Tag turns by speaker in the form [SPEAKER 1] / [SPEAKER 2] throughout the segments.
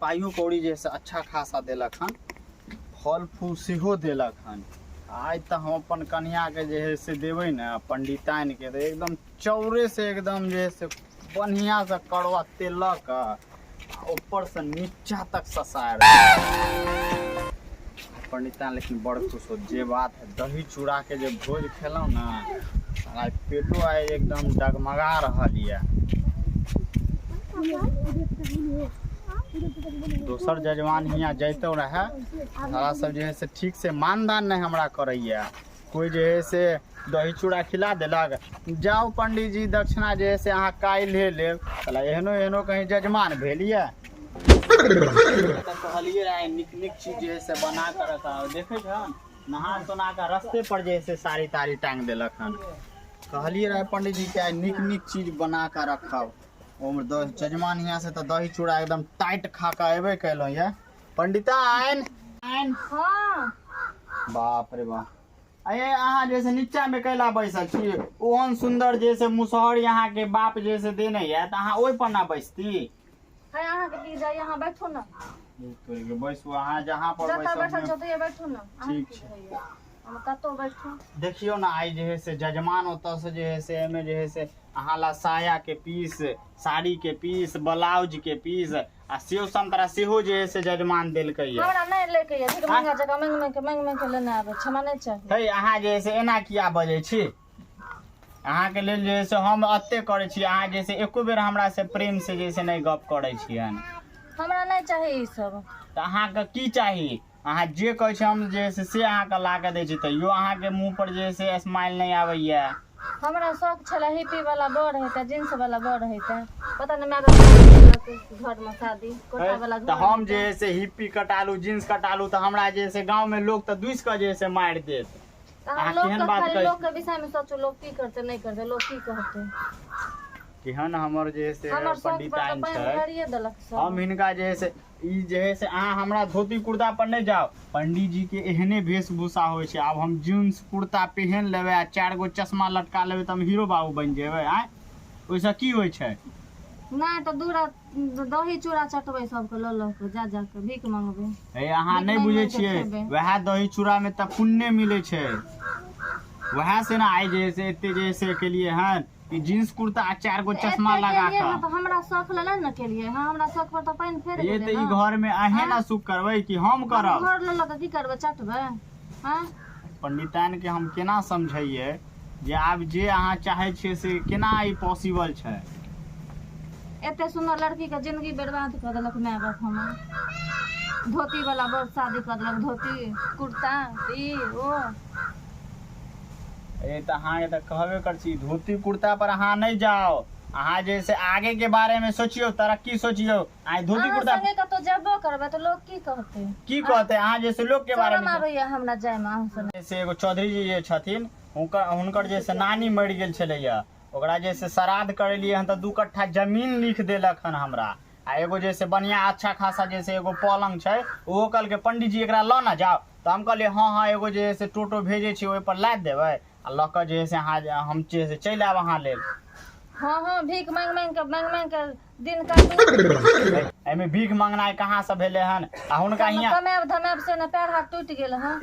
[SPEAKER 1] पाइयो कौड़ी जे से अच्छा खासा देलक हन, फल फूल सेहो देलक हन। आइ तऽ हम अपन कनियाके जे है से देबै ने पंडिताइनके, तऽ एकदम चौरे से एकदम जे है से बढ़िआँसँ कड़ुआ तेल लऽ कऽ आ ऊपरसँ नीचा तक ससार पंडिताइन। लेकिन बड़ खुश हो जे बात है, दही चूड़ाके जे भोज खेलहुँ ने, आइ पेटो आइ एकदम डगमगा रहल यऽ। दोसर जजमान हियाँ जैतहुँ रहए, सारा सब जे है से ठीक से मानदान नहि हमरा करैए। कोइ जे है से दही चूड़ा खिला देलक, जाउ पंडीजी दक्षिणा जे है से अहाँ काल्हि लेब। कहला एहनो एहनो कहीं जजमान भेल यऽ? तऽ कहलियै रहए नीक नीक चीज जे है से बना कऽ रखा, देखै छहन नहा सोना कऽ रस्ते पर जे है से साड़ी ताड़ी टांगि देलक हन। कहलियै रहए पंडीजी के आइ नीक नीक चीज बना कऽ रखब। ओहिमे जजमान हियाँ से तऽ दही चूड़ा एकदम टाइट खा कऽ अयबे कयलहुँ यऽ। पंडिता आइन आइन।
[SPEAKER 2] हाँ।
[SPEAKER 1] बाप रे बाप, अरे अहाँ जैसे नीचा में कैला बैसल छी? ओहन सुंदर जैसे मुसहर यहाँ के बाप जैसे देने यऽ, तऽ अहाँ ओहि पर ना बैसती?
[SPEAKER 2] है अहाँके की जाइए, अहाँ बैठू ने।
[SPEAKER 1] तोरी के, बैसू अहाँ जहाँ पर
[SPEAKER 2] जतऽ
[SPEAKER 1] बैसब।
[SPEAKER 2] बैठल छौ ओतहिए बैठू ने अहाँ।
[SPEAKER 1] ठीक
[SPEAKER 2] की
[SPEAKER 1] छै।
[SPEAKER 2] होइए, हम कतहु बैठू।
[SPEAKER 1] देखियौ ने, आइ जे है से जजमान ओतऽ से जे है से एहिमे जे है से अहाँ ला साया के पीस, साड़ी के पीस, ब्लाउज के पीस आ सेव संतरा सेहो जे है से जजमान देलकै यऽ।
[SPEAKER 2] हमरा नहि लैके यऽ, भीख मंगा जकाँ मांगि मांगि के मांगि मांगि के लेने आबै छै, हमरा नहि चाही।
[SPEAKER 1] हे, अहाँ जे है से एना किया बजै छी? अहाँके लेल जे है से हम एते करै छी, अहाँ जे है से एको बेर हमरा से प्रेम से जे है से नहि गप करै छियनि।
[SPEAKER 2] हमरा नहि चाही ई सब।
[SPEAKER 1] तऽ अहाँके की चाही? अहाँ जे कहै छी हम जे है से अहाँके ला कऽ दै छी, तैयो अहाँके मुँह पर जे है से स्माइल नहि आबैया।
[SPEAKER 2] हमरा शौक छलै हिप्पी वाला बर हेतै, जींस वाला बर हेतै, पता नहि माय बाप घर मे शादी कोठा वाला
[SPEAKER 1] तऽ
[SPEAKER 2] घर
[SPEAKER 1] हम जे है से हिप्पी कटालू, जींस कटालू, तऽ हमरा जे है से गाँव में लोग तऽ दूसि कऽ जे है से मारि देत।
[SPEAKER 2] तऽ
[SPEAKER 1] अहाँ
[SPEAKER 2] अहाँ लोक
[SPEAKER 1] केहन
[SPEAKER 2] के
[SPEAKER 1] बात
[SPEAKER 2] खाली
[SPEAKER 1] कहै
[SPEAKER 2] लोक
[SPEAKER 1] छी?
[SPEAKER 2] के विषय मे सोचू, लोक की करतै नहि करतै, लोक की कहतै।
[SPEAKER 1] केहन हमर जे है से
[SPEAKER 2] हमर शौक पर तऽ
[SPEAKER 1] पंडिताइन
[SPEAKER 2] पानि
[SPEAKER 1] छै।
[SPEAKER 2] फेरिए देलक
[SPEAKER 1] हम
[SPEAKER 2] सब।
[SPEAKER 1] हिनका जे है से ई जे है से अहाँ हमरा धोती कुर्ता पर नहि जाउ, पंडीजी के एहने वेशभूषा होइ छै। आब हम जींस कुर्ता पहिन लेबै आ चारि गो चश्मा लटका लेबै तऽ हम हीरो बाबू बनि जेबै? आँय, ओहिसँ की होइ छै?
[SPEAKER 2] नहि तऽ दूरा दही चूड़ा चटबै सबके लऽ लऽ कऽ जा जा कऽ भीख मंगबै।
[SPEAKER 1] हे, अहाँ
[SPEAKER 2] भीख
[SPEAKER 1] नहि
[SPEAKER 2] मांगि
[SPEAKER 1] बुझै
[SPEAKER 2] मांगि कऽ
[SPEAKER 1] छियै।
[SPEAKER 2] खेबै।
[SPEAKER 1] वएह दही चूड़ा मे तऽ पुण्य मिलै छै। वएह से ने आइ जे है से एते जे है से केलियै हन ई जींस कुर्ता आ चारि गो
[SPEAKER 2] तऽ
[SPEAKER 1] चश्मा
[SPEAKER 2] एते
[SPEAKER 1] लगा
[SPEAKER 2] केलियै
[SPEAKER 1] कऽ।
[SPEAKER 2] हँ तऽ हमरा शौख लए ने केलियै हँ, हमरा शौख पर तऽ पानि फेर
[SPEAKER 1] ये
[SPEAKER 2] गेलै
[SPEAKER 1] तऽ ई
[SPEAKER 2] ने।
[SPEAKER 1] घर मे अहें
[SPEAKER 2] आँय
[SPEAKER 1] ने सुख करबै कि हम
[SPEAKER 2] हम
[SPEAKER 1] करब?
[SPEAKER 2] घर लऽ लऽ कऽ की करबै, चटबै? आँय
[SPEAKER 1] पंडिताइन के हम केना समझैयै जे आब जे अहाँ चाहै छियै से केना ई पॉसिबल छै?
[SPEAKER 2] एते सुन्दर लड़की के जिंदगी बर्बाद कऽ देलक माय बाप हमर, धोती वाला बड़ शादी कऽ देलक, धोती कुर्ता ई ओ।
[SPEAKER 1] ए तऽ अहाँके तऽ कहबे कर छी, धोती कुर्ता पर अहाँ नहि जाउ। अहाँ जे से आगे के बारे में सोचियौ, तरक्की सोचियौ। आइ धोती
[SPEAKER 2] अहाँ
[SPEAKER 1] कुर्ता
[SPEAKER 2] संगे कतौ जेबो करबै तऽ लोक की कहतै?
[SPEAKER 1] की
[SPEAKER 2] आँय
[SPEAKER 1] कहतै? अहाँ जे से लोक के बारे
[SPEAKER 2] शरम
[SPEAKER 1] में
[SPEAKER 2] आबैया हमरा जायमे अहाँ संगे।
[SPEAKER 1] से एगो चौधरी जी जे छथिन, हुनकर जे से नानी मरि गेल छलैया, ओकरा जे से श्राद्ध करेलियै हन तऽ 2 कट्ठा जमीन लिख देलक हन हमरा आ एगो जे से बढ़िया अच्छा खासा जे से एगो पलंग छै। ओहो कहलकै, पंडीजी एकरा लऽ ने जाउ। तऽ हम कहलियै, हँ हँ, एगो जे है से टोटो भेजै छी, ओहिपर लादि देबै आ लऽ कऽ जे है से अहाँ हम जे है से चलि आयब अहाँ लेल।
[SPEAKER 2] हँ हँ, भीख मांगि मांगि कऽ मांगि मांगि कऽ दिन काटू।
[SPEAKER 1] एहिमे भीख मांगनाइ कहाँ से भेलै हन? आ हुनका
[SPEAKER 2] सबमे
[SPEAKER 1] हियाँ
[SPEAKER 2] कमायब धमायब से ने पैर हाथ टूटि गेल हँ।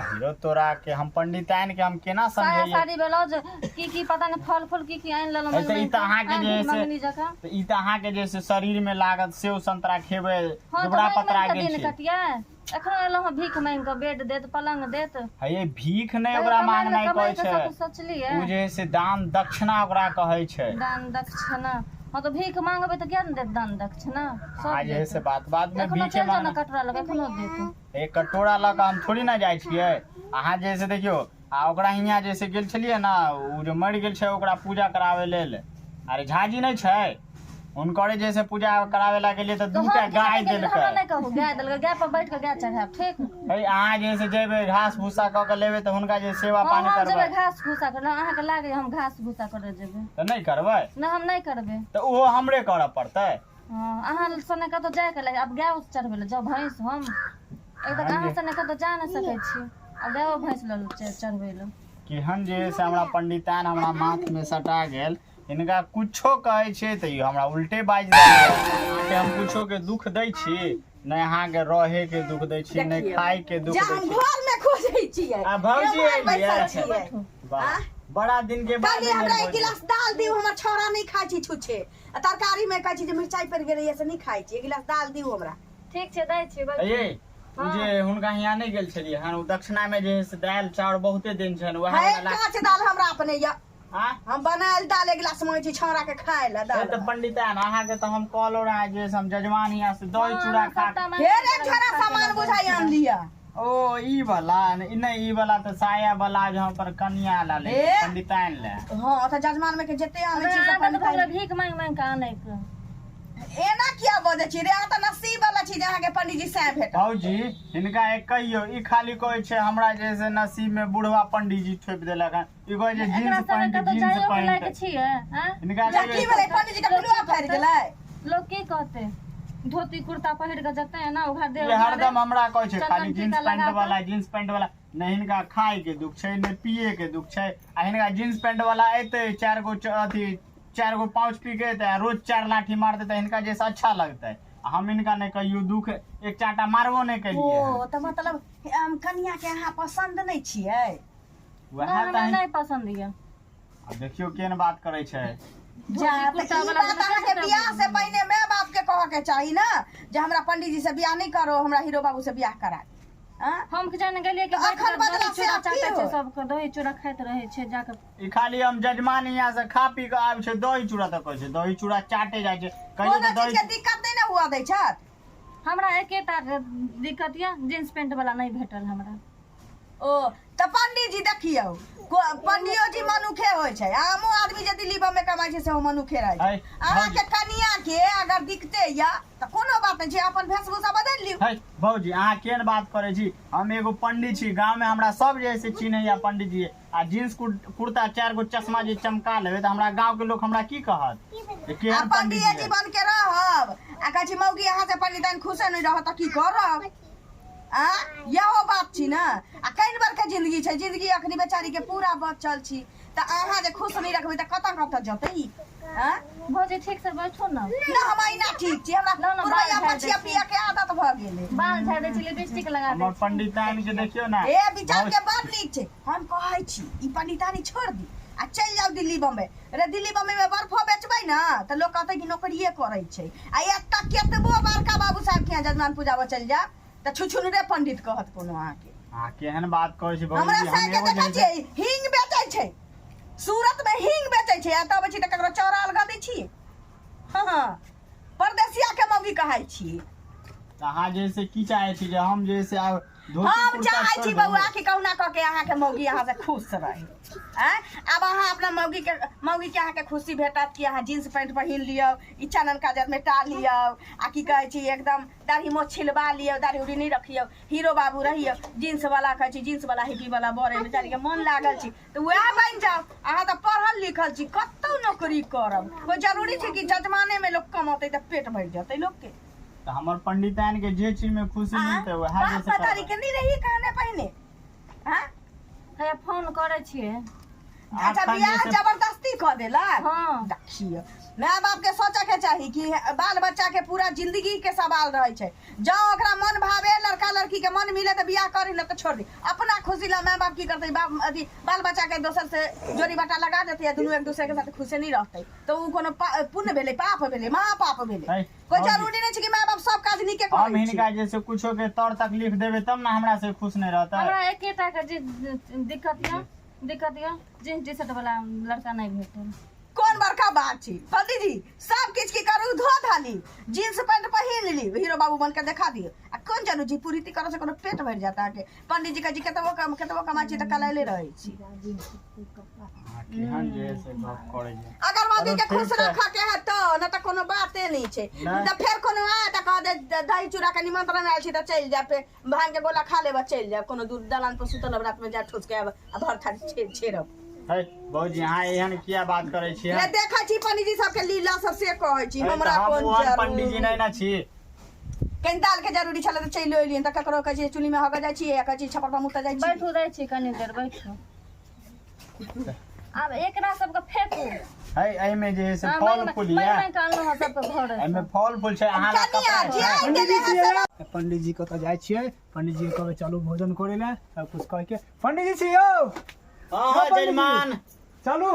[SPEAKER 1] हीरो तोरा के, हम पंडिताइन के हम केना
[SPEAKER 2] साया
[SPEAKER 1] समझैयै?
[SPEAKER 2] साड़ी ब्लाउज की की पता नहि, फल फूल की की आनि लेलहुँ
[SPEAKER 1] तऽ
[SPEAKER 2] मांगि
[SPEAKER 1] ई
[SPEAKER 2] मांगि
[SPEAKER 1] तऽ
[SPEAKER 2] कऽ।
[SPEAKER 1] अहाँके
[SPEAKER 2] आँय
[SPEAKER 1] जे है
[SPEAKER 2] भीख
[SPEAKER 1] से
[SPEAKER 2] मंगनी जकाँ।
[SPEAKER 1] तऽ ई तऽ अहाँके जे से शरीर मे लागत सेव संतरा खेबै,
[SPEAKER 2] हँ तऽ
[SPEAKER 1] दुबरा
[SPEAKER 2] मांगि
[SPEAKER 1] पतरा
[SPEAKER 2] मांगि कऽ
[SPEAKER 1] गेल
[SPEAKER 2] दिन
[SPEAKER 1] छी।
[SPEAKER 2] कटियै, एखनो एलहुँ हँ भीख मांगि कऽ, बेड देत, पलंग देत।
[SPEAKER 1] हे, भीख नहि
[SPEAKER 2] कहियो
[SPEAKER 1] ओकरा
[SPEAKER 2] कमाइ
[SPEAKER 1] मांगनाइ कहै
[SPEAKER 2] कमाइ के
[SPEAKER 1] छै
[SPEAKER 2] सब सोचलियै?
[SPEAKER 1] ओ जे है से दान दक्षिणा ओकरा कहै छै।
[SPEAKER 2] दान दक्षिणा? हँ तऽ भीख मांगबै तऽ किया ने देत दान दक्षिणा?
[SPEAKER 1] अहाँ
[SPEAKER 2] सब
[SPEAKER 1] जे है
[SPEAKER 2] देत।
[SPEAKER 1] से बात बात मे
[SPEAKER 2] एखनो
[SPEAKER 1] भीखे
[SPEAKER 2] चलि जाउ ने
[SPEAKER 1] मांगना।
[SPEAKER 2] कटोरा लऽ कऽ, एखनो देत।
[SPEAKER 1] एक कटोरा लऽ कऽ हम थोड़ी ने जाइ छियै। अहाँ जे है से देखियौ, आ ओकरा हियाँ जे से गेल छलियै ने, ओ जे मरि गेल छै ओकरा पूजा कराबै लेल, अरे झाजी नहि छै, हुनकरे जे से पूजा कराबै लए गेलियै तऽ
[SPEAKER 2] तऽ
[SPEAKER 1] दूटा
[SPEAKER 2] हम की
[SPEAKER 1] गाय
[SPEAKER 2] करै गेलियै?
[SPEAKER 1] देलकै।
[SPEAKER 2] हमरा नहि कहू। गाय देलकै, गाय पर बैठ कऽ गाय चढ़ायब, ठीक?
[SPEAKER 1] हे, अहाँ जे से जेबै घास भूसा कऽ के लेबै तऽ हुनका जे सेवा
[SPEAKER 2] हँ
[SPEAKER 1] पानी
[SPEAKER 2] हम
[SPEAKER 1] करबै।
[SPEAKER 2] जेबै घास भूसा करऽ? अहाँके लागैए हम घास भूसा करऽ जेबै?
[SPEAKER 1] तऽ नहि करबै?
[SPEAKER 2] नहि, हम नहि करबै।
[SPEAKER 1] तऽ ओहो हमरे करऽ पड़तै?
[SPEAKER 2] हँ, अहाँ सने कतहु जायके लागि आब गाय चढ़बै लए जाउ, भैंस? हम एक तऽ अहाँ सने कतहु जा नहि सकै छी, आ गायो भैंस लऽ चढ़बै लए?
[SPEAKER 1] केहन जे है से हमरा पंडिताइन हमरा माथमे सटा गेल। हिनका कुछो कहै छियै तऽ ई हमरा उल्टे बाजि दैया। अहाँके हम कुछो कुछो के दुख दै छी नहि अहाँके रहे के दुख दै छी नहि
[SPEAKER 3] देखियौ।
[SPEAKER 1] खाय के दुख
[SPEAKER 3] जे
[SPEAKER 1] दै
[SPEAKER 3] हम
[SPEAKER 1] छी।
[SPEAKER 3] घर में खोजै छियै।
[SPEAKER 1] आ भौजी
[SPEAKER 3] एम्हर बैसल
[SPEAKER 1] एलियै।
[SPEAKER 3] छियै।
[SPEAKER 1] वाह,
[SPEAKER 3] आ?
[SPEAKER 1] बड़ा दिन के बाद
[SPEAKER 3] कहली हमरा
[SPEAKER 1] एलियै
[SPEAKER 3] एक
[SPEAKER 1] भौजी।
[SPEAKER 3] गिलास दाल दियौ, हमर छौड़ा नहि खाइ छी छुच्छे, आ तरकारी में कहै छी जे मिरचाई पड़ि गेलैया से नहि खाइ छी, एक गिलास दाल दियौ हमरा।
[SPEAKER 2] ठीक छै, दै छी, बैठू।
[SPEAKER 1] ये ओ जे हुनका हियाँ नहि गेल छलियै हन, ओ दक्षिणा में जे है से दालि चाउर बहुते दिन छनि, वएह
[SPEAKER 3] है
[SPEAKER 1] वाला
[SPEAKER 3] काँच दाल हमरा अपने या
[SPEAKER 1] आ
[SPEAKER 3] हम बनायल दाल एक गिलास मांगै छी छौड़ा के खाय ला
[SPEAKER 1] से
[SPEAKER 3] दाल।
[SPEAKER 1] तऽ पंडिताइन अहाँके तऽ हम कहलहुँ रहए जे से हम जजमान हियाँ से दही
[SPEAKER 2] हँ,
[SPEAKER 1] चूड़ा
[SPEAKER 2] अहाँ
[SPEAKER 1] खा
[SPEAKER 2] सबटा मांगि
[SPEAKER 3] फेर
[SPEAKER 2] कऽ
[SPEAKER 3] एक झोरा
[SPEAKER 2] खाके
[SPEAKER 3] सामान
[SPEAKER 2] लऽ
[SPEAKER 3] बुझाइ
[SPEAKER 2] जाइ
[SPEAKER 3] आन लिअ।
[SPEAKER 1] ओ ई वाला नहि, ई वाला तऽ साया वाला जे हम पर कनिया ला ले
[SPEAKER 3] ए?
[SPEAKER 1] पंडिताइन ले।
[SPEAKER 3] हँ तऽ जजमान में के जते आनै
[SPEAKER 2] हमरा
[SPEAKER 3] छी सब
[SPEAKER 2] आदत भऽ
[SPEAKER 3] पंडिताइन।
[SPEAKER 2] गेलै भीख मांगि मांगि कऽ आनैके।
[SPEAKER 3] एना किया बजै छी रे? अहाँ तऽ नसीब वाला छी जे अहाँके पंडीजी सैह भेटल।
[SPEAKER 1] भौजी हिनका एक कहियौ, ई खाली कहै छै हमरा जे से नसीब में बुढ़वा पंडीजी ठोपि देलक हन। ई कहै छै
[SPEAKER 2] एकरा
[SPEAKER 1] जींस
[SPEAKER 2] सबके
[SPEAKER 1] पैंट
[SPEAKER 2] कतौ
[SPEAKER 1] जींस
[SPEAKER 2] जाइयो के लायक
[SPEAKER 1] पैंट
[SPEAKER 2] छियै आँय?
[SPEAKER 1] हिनका
[SPEAKER 3] जा की भेलै पंडीजी के पिलुआ फाड़ि गेलै?
[SPEAKER 2] लोग की कहते, धोती कुर्ता पहिर के जते ना उघार दे
[SPEAKER 1] ई हरदम हमरा कहै छै
[SPEAKER 2] चंदन
[SPEAKER 1] खाली जींस
[SPEAKER 2] टीका
[SPEAKER 1] पैंट
[SPEAKER 2] लगा कऽ।
[SPEAKER 1] वाला, जींस पैंट वाला। नहि हिनका खाय के दुख छै, नहि पिए के दुख छै, आ हिनका जींस पैंट वाला एतै चारि गो अथी चारि गो पाउच पी के एतै आ रोज चारि लाठी मारतै तऽ हिनका जैसे अच्छा लगतै। आ हम हिनका नहि कहियो दुख एक चाटा मारबो नहि केलियै हन।
[SPEAKER 3] ओ तऽ मतलब हम कनिया के अहाँ पसन्द नहि छियै?
[SPEAKER 1] वएह
[SPEAKER 2] नहि, हमरा
[SPEAKER 1] तऽ
[SPEAKER 2] नहि पसन्द यऽ।
[SPEAKER 1] आब देखियौ केहन बात करै छै।
[SPEAKER 3] जा
[SPEAKER 2] धोती
[SPEAKER 3] तऽ
[SPEAKER 2] कुर्ता
[SPEAKER 3] ई
[SPEAKER 2] वाला
[SPEAKER 3] बात अहाँके बियाह से पहिने माय बाप के कहऽ के चाही ने जे हमरा पंडीजी से बियाह नहि करो, हमरा हीरो बाबू से बियाह करा दे। आँ?
[SPEAKER 2] हम कि जाने गेलियै कि
[SPEAKER 3] तऽ
[SPEAKER 2] बैठ
[SPEAKER 3] अखन
[SPEAKER 2] कऽ
[SPEAKER 3] बदला
[SPEAKER 2] दही
[SPEAKER 3] से
[SPEAKER 2] चूड़ा
[SPEAKER 3] आब की
[SPEAKER 2] चाटै छै
[SPEAKER 3] होय?
[SPEAKER 2] सबके दही चूड़ा खाइत रहै छै जाके।
[SPEAKER 1] ई खाली हम जजमान यहाँ से खा पी के आबै छै दही चूड़ा तऽ कहै छै दही चूड़ा चाटे जाइ छै कहियो
[SPEAKER 3] कोनो
[SPEAKER 1] तऽ
[SPEAKER 3] चीज
[SPEAKER 1] दही
[SPEAKER 3] के दिक्कत नहि ने हुअ दै छथि।
[SPEAKER 2] हमरा एकेटा दिक्कत यऽ, जींस पेंट वाला नहि भेटल हमरा।
[SPEAKER 3] ओ तऽ पंडीजी देखियौ, पंडियो जी मनुखे होइ छै, आमो आदमी जे दिल्ली बम्बे कमाइ छै सेहो मनुखे रहै छै।
[SPEAKER 1] है,
[SPEAKER 3] अहाँके कनिया के अगर दिक्कते यऽ तऽ कोनो बात नहि छै, अपन वेशभूषा बदलि लियौ।
[SPEAKER 1] है भौजी अहाँ केहन बात करै छी? हम एगो पंडित छी, गाँव में हमरा सब जे है से चिन्हैया पंडित जी, आ जींस कुर्ता चारि गो चश्मा जे चमका लेबै तऽ हमरा गाँव के लोक हमरा की कहत जे
[SPEAKER 3] आ
[SPEAKER 1] केहन पंडित
[SPEAKER 3] पंडिये जी
[SPEAKER 1] जी।
[SPEAKER 3] बन के रहब आ कहै छी मौगी अहाँ से पंडिताइन खुशे नहि रहत तऽ की करब? आ इहो बात छी ने। आ कनि बार के जिंदगी छै, जिंदगी अखनी बेचारी के पूरा बचल छी, तऽ अहाँ जे खुश नहि रखबै तऽ कतऽ कतऽ जतै ई? आँ?
[SPEAKER 2] भौजी ठीक से बैठू ने।
[SPEAKER 3] ना हम अहिना ठीक छी, हमरा
[SPEAKER 2] ना, ना, बाल
[SPEAKER 3] पुरवैया
[SPEAKER 2] झाड़ि दै
[SPEAKER 3] पछिया
[SPEAKER 2] छी।
[SPEAKER 3] पिया के आदत भऽ गेलै।
[SPEAKER 2] बाल झाड़ि दै छी, लिपस्टिक लगा दै
[SPEAKER 1] हमर
[SPEAKER 2] छी।
[SPEAKER 1] पंडिताइन के देखियौ ने।
[SPEAKER 3] ए विचार के बड़ नीक छै। हम कहै छी ई पंडितानी छोड़ दी आ चलि जाउ दिल्ली बम्बई। रे दिल्ली बम्बई में बर्फो बेचबै ने तऽ लोक कहतै कि नौकरिए करै छै, आ एतऽ केतबो बड़का बाबू साहब के यहाँ जजमान पूजाबऽ चलि जायब तऽ छुछुनरे पंडित कहत कोनो अहाँके।
[SPEAKER 1] अहाँ केहन बात करै छी भौजी?
[SPEAKER 3] हमरा
[SPEAKER 1] हम
[SPEAKER 3] साइके
[SPEAKER 1] एगो
[SPEAKER 3] देखै
[SPEAKER 1] जे
[SPEAKER 3] छियै हींग बेचै छै, सूरत में हींग बेचै छै, आ तब अबै छी तऽ ककरो चौरा अलगा दै छियै। हँ हँ परदेसिया के मौगी कहै छियै।
[SPEAKER 1] तऽ अहाँ जे से की चाहै छी जे हम जे से आब धोती
[SPEAKER 3] हम
[SPEAKER 1] कुर्ता
[SPEAKER 3] चाहै
[SPEAKER 1] छोड़ि
[SPEAKER 3] छी
[SPEAKER 1] देबो?
[SPEAKER 3] बौआ कि कहुना कऽ के अहाँके मौगी अहाँ से खुश रहे। आँय, आब अहाँ अपना मौगी के मौगी के अहाँके खुशी भेटत कि अहाँ जींस पैंट पहिन लियौ, ई चानन काजर मेटा लियौ, आ की कहै छी एकदम दाढ़ी मोछ छिलबा लियौ, दाढ़ी उढ़ी नहि रखियौ, हीरो बाबू रहियौ, जींस वाला कहै छी जींस वाला हिप्पी वाला बड़े बेचारी के मन लागल छी तऽ वएह बनि जाउ। अहाँ तऽ पढ़ल लिखल छी, कतौ नौकरी करब, कोइ जरूरी छै कि जजमाने में लोक कमौतै तऽ पेट भरि जेतै लोकके?
[SPEAKER 1] तऽ हमर पंडिताइन के जे चीज में खुशी मिलतै वएह जे
[SPEAKER 3] बाप
[SPEAKER 1] से
[SPEAKER 3] महतारी
[SPEAKER 1] करबै।
[SPEAKER 3] के नहि रहियै कहने पहिने? हाँ?
[SPEAKER 2] हैया फोन करै छियै।
[SPEAKER 3] अच्छा
[SPEAKER 1] अखन जे
[SPEAKER 3] बियाह
[SPEAKER 1] से
[SPEAKER 3] जबरदस्ती कऽ देलक?
[SPEAKER 2] हाँ।
[SPEAKER 3] देखियौ माय बाप के सोचऽ के चाही कि बाल बच्चा के पूरा जिंदगी के सवाल रहै छै। जँ ओकरा मन भावे लड़का लड़की के मन मिले तऽ बियाह करी, न तऽ छोड़ दी अपना खुशी ला। माय बाप की करतै? बाप अथी बाल बच्चा के दोसर से जोड़ी बाटा लगा देतै आ दुनू एक दूसरे के साथ खुशे नहीं रहतै तऽ उ कोनो पुण्य भेलै? पाप भेलै, महापाप भेलै।
[SPEAKER 1] है,
[SPEAKER 3] कोई
[SPEAKER 1] भौजी।
[SPEAKER 3] जरूरी नहीं छै कि माय बाप सब काज नीके
[SPEAKER 1] हम
[SPEAKER 3] करै छै।
[SPEAKER 1] हिनका जैसे कुछो के तर तकलीफ देबै तब ने हमरा से खुश नहि रहतै।
[SPEAKER 2] हमरा एकेटा के जे दिक्कत यऽ, दिक्कत यऽ जींस टी शर्ट वाला लड़का नहि भेटल।
[SPEAKER 3] कोन बड़का बात छी पंडीजी? सब किछ की करू, धो धाली जींस पैंट पहिन ली, हीरो बाबू बन के देखा दियो। आ कोन जानू जी पूरीति करो से कोनो पेट भरि जाता अहाँके? पंडीजी कहै छी केतबो कम केतबो कमाइ छी तऽ कलाइले रहै छी।
[SPEAKER 1] अहाँ केहन जे है से गप करै छै।
[SPEAKER 3] अगर मौगी के
[SPEAKER 1] चलो, ठीक
[SPEAKER 3] खुश
[SPEAKER 1] छै।
[SPEAKER 3] रखऽ के है तऽ न तऽ कोनो बाते नहि छै।
[SPEAKER 1] नहि।
[SPEAKER 3] तऽ फेर कोनो आय तऽ कह दे दही चूड़ा के निमंत्रण आयल छी तऽ चलि जायब, फेर भांग के गोला खा लेब आ चलि जायब, कोनो दूर दलान पर सुतल रहब, रात में जा ठोस के आयब आ भर थारी छेड़ब।
[SPEAKER 1] है भौजी अहाँ एहन किया बात करै छियै?
[SPEAKER 3] ले देखै छी पंडीजी सबके लीला सब से कहै छी।
[SPEAKER 1] है, तऽ
[SPEAKER 3] हमरा
[SPEAKER 1] हम
[SPEAKER 3] कोन
[SPEAKER 1] ओहन पंडीजी
[SPEAKER 3] जरूरी?
[SPEAKER 1] नहि ने छी।
[SPEAKER 3] कनि दाल के जरूरी छलै तऽ चलि एलियनि तऽ ककरो कहै छी चुल्ही में हगऽ जाइ छी या कहै छी छप्पर पर मुतऽ जाइ छी।
[SPEAKER 2] बैठू, दै छी कनी देर बैठू। आब एकरा सबके फेकू।
[SPEAKER 1] है एहिमे जे है से फल फूल
[SPEAKER 2] मैं
[SPEAKER 1] ये
[SPEAKER 2] मैं कानू हँ सबके घर
[SPEAKER 1] एहिमे फल फूल छै अहाँ लग
[SPEAKER 3] कनिया
[SPEAKER 1] कपड़ा
[SPEAKER 3] जे
[SPEAKER 1] छै।
[SPEAKER 3] आइ
[SPEAKER 4] पंडीजी
[SPEAKER 3] देले हँ
[SPEAKER 4] छियै
[SPEAKER 3] से
[SPEAKER 4] पंडीजी कतऽ जाइ छियै? पंडीजी के कहबै चलू भोजन करै लए, सब कुछ कह के। पंडीजी छी यौ?
[SPEAKER 1] हँ हँ जजमान।
[SPEAKER 4] चलू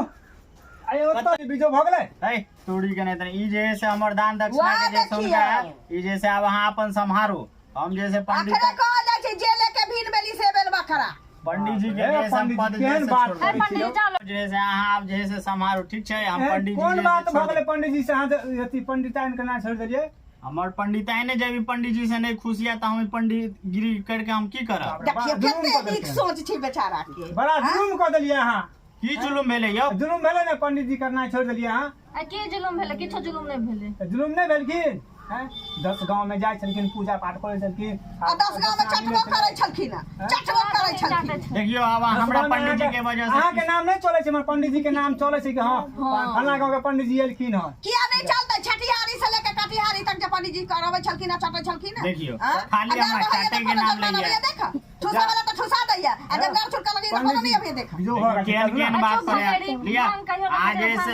[SPEAKER 4] आइ ओतऽ बीजो भऽ गेलै।
[SPEAKER 1] है तोड़ी के नहि तनी ई जे है से हमर दान दक्षिणा
[SPEAKER 3] वाह,
[SPEAKER 1] के जे से हुनका
[SPEAKER 3] देखियौ।
[SPEAKER 1] ई जे से आब अहाँ अपन सम्हारू, हम जे से पंडित
[SPEAKER 3] अखने कहल जाइ छै जे लेके भीन बेली से बेल बकरा।
[SPEAKER 1] पंडीजी के
[SPEAKER 4] हे,
[SPEAKER 1] जे है से हम
[SPEAKER 4] पंडीजी,
[SPEAKER 1] पद जे
[SPEAKER 4] केहन
[SPEAKER 1] है से
[SPEAKER 4] बात
[SPEAKER 1] छोड़
[SPEAKER 2] है
[SPEAKER 1] देबै।
[SPEAKER 2] पंडीजी जाओ।
[SPEAKER 1] जे है से अहाँ आब जे है से सम्हारू, ठीक छै? हम
[SPEAKER 4] एहन
[SPEAKER 1] पंडीजी
[SPEAKER 4] कोन
[SPEAKER 1] जे है
[SPEAKER 4] बात
[SPEAKER 1] से
[SPEAKER 4] भऽ
[SPEAKER 1] छोड़
[SPEAKER 4] गेलै
[SPEAKER 1] देबै।
[SPEAKER 4] पंडीजी से अहाँ जे अथी पंडिताइन के नाम छोड़ि देलियै?
[SPEAKER 1] हमर पंडिताइने जब ई पंडीजी से नहि खुश यऽ तऽ हम ई पंडीगिरी करके हम की करब?
[SPEAKER 3] देखियौ
[SPEAKER 4] जुलुम
[SPEAKER 3] कते
[SPEAKER 4] कऽ
[SPEAKER 3] नीक
[SPEAKER 4] देलकै।
[SPEAKER 3] सोच छै बेचारा के।
[SPEAKER 4] बड़ा जुलुम कऽ देलियै अहाँ।
[SPEAKER 1] की जुलुम भेलै यौ?
[SPEAKER 4] जुलुम भेलै ने, पंडीजी करना छोड़ि देलियै अहाँ।
[SPEAKER 2] आ की जुलुम भेलै? किछो जुलुम नहि भेलै।
[SPEAKER 4] तऽ जुलुम नहि भेलखिन हैं? 10 गाँव में जाइ छलखिन, पूजा पाठ करै छलखिन
[SPEAKER 3] आ 10 गाँव में चटबो करै छलखिन हँ, चटबो करै छलखिन।
[SPEAKER 1] देखियौ आब
[SPEAKER 4] 10
[SPEAKER 1] हमरा
[SPEAKER 4] गाँवमे
[SPEAKER 1] पंडीजी के वजह से
[SPEAKER 4] अहाँके नाम नहि चलै छै, हमर पंडीजी के नाम चलै छै कि हँ फल्लाँ गाँव के पंडीजी एलखिन हँ।
[SPEAKER 3] किया नहि चलतै? छठिहारी से लेके कटिहारी तक जे पंडीजी करबै छलखिन आ चटै छलखिन हँ।
[SPEAKER 1] देखियौ,
[SPEAKER 3] आँ?
[SPEAKER 1] खाली
[SPEAKER 3] आ
[SPEAKER 1] हमरा
[SPEAKER 3] गाँव
[SPEAKER 1] चाटै
[SPEAKER 3] रहैया तऽ
[SPEAKER 1] के
[SPEAKER 3] कोनो
[SPEAKER 1] नाम
[SPEAKER 3] जलमान
[SPEAKER 1] लैया।
[SPEAKER 3] अबैया देख, ठुसा वाला तऽ ठुसा दैया आ जब गाड़ छुटका लगैया तऽ कोनो नहि अबैया देख।
[SPEAKER 4] बीजो भऽ गेल,
[SPEAKER 1] केहन
[SPEAKER 4] चलू ने।
[SPEAKER 1] केहन बात करे लिया अहाँ जे से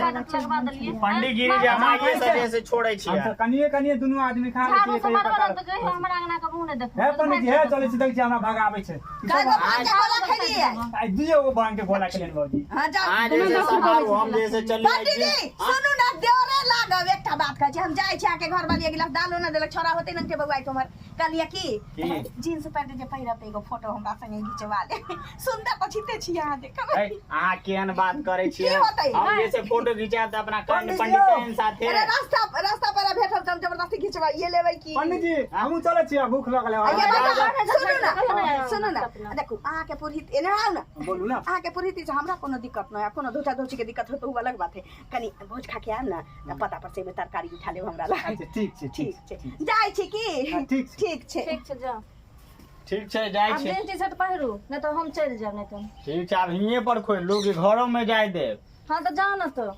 [SPEAKER 1] पंडीगिरी जे हम आइए से जे से छोड़ै
[SPEAKER 4] हम
[SPEAKER 1] छियै।
[SPEAKER 4] तऽ कनिये कनिये दुनू आदमी खा लै
[SPEAKER 2] झाड़ू
[SPEAKER 4] छियै
[SPEAKER 2] से
[SPEAKER 4] कहियो
[SPEAKER 2] मारबो
[SPEAKER 4] कतार।
[SPEAKER 2] ने तऽ कहियो हमरा अंगना के मुँह नहि देखबो।
[SPEAKER 4] हे पंडीजी, हे चलै छी, देखै छी हमरा भगाबै छै।
[SPEAKER 3] कय गो भांग के गोला खेलियै?
[SPEAKER 4] आइ दुइयो गो भांग के गोला खेलियनि भौजी।
[SPEAKER 3] हँ जाउ।
[SPEAKER 1] अहाँ जे से सम्हारू, हम जे से चलि जाइ
[SPEAKER 3] पंडीजी
[SPEAKER 1] छी।
[SPEAKER 3] सुनू ने, देवरे लागब एकटा बात कहै छी, हम जाइ छी अहाँके घर वाली एक गिलास दालो न देलक, छोड़ा होते नंगे बौआइ तुम्हर कहलियै की
[SPEAKER 1] की?
[SPEAKER 3] जींस पैंट जे पहिरब तऽ एगो फोटो हमरा संगे घिचवा ले, सुन्दर तऽ छिते छी अहाँ देखब।
[SPEAKER 1] है, अहाँ केहन बात करै छियै?
[SPEAKER 3] की होतै?
[SPEAKER 1] हम जे से फोटो घिचायब तऽ अपना
[SPEAKER 4] पंडीजी
[SPEAKER 1] पंडिताइन साथे।
[SPEAKER 3] अरे रास्ता रास्ता पर भेटल तऽ हम जबरदस्ती घिचवा ये लेबै की?
[SPEAKER 4] पंडीजी हमहूँ चलै छी, भूख लगल है।
[SPEAKER 3] आ ये
[SPEAKER 1] जाउ,
[SPEAKER 3] बाबा, सुनू
[SPEAKER 2] जाउ।
[SPEAKER 3] ने, सुनू ने, देखू अहाँके पुरहित एने आउ ने।
[SPEAKER 4] बोलू ने।
[SPEAKER 3] अहाँके पुरहित से हमरा कोनो दिक्कत नहि, कोनो धोचा धोची के दिक्कत होत उ अलग बात है, कनि भोज खा के आयब ने तऽ पता पर से एहिमे तरकारी उठा लेब हमरा ला।
[SPEAKER 4] अच्छा ठीक छै।
[SPEAKER 3] ठीक छै, जाइ छी की?
[SPEAKER 4] हँ, ठीक छै।
[SPEAKER 3] ठीक छै।
[SPEAKER 2] ठीक छै, जाउ।
[SPEAKER 1] ठीक छै, जाइ
[SPEAKER 2] आब
[SPEAKER 1] छी।
[SPEAKER 2] जींस टी शर्ट पहिरू, नहि तऽ हम चलि जायब, नहि तऽ।
[SPEAKER 1] ठीक छै, आब हिये पर खोलि लू कि घरो में जाय देब?
[SPEAKER 2] हँ तऽ जाउ ने तऽ।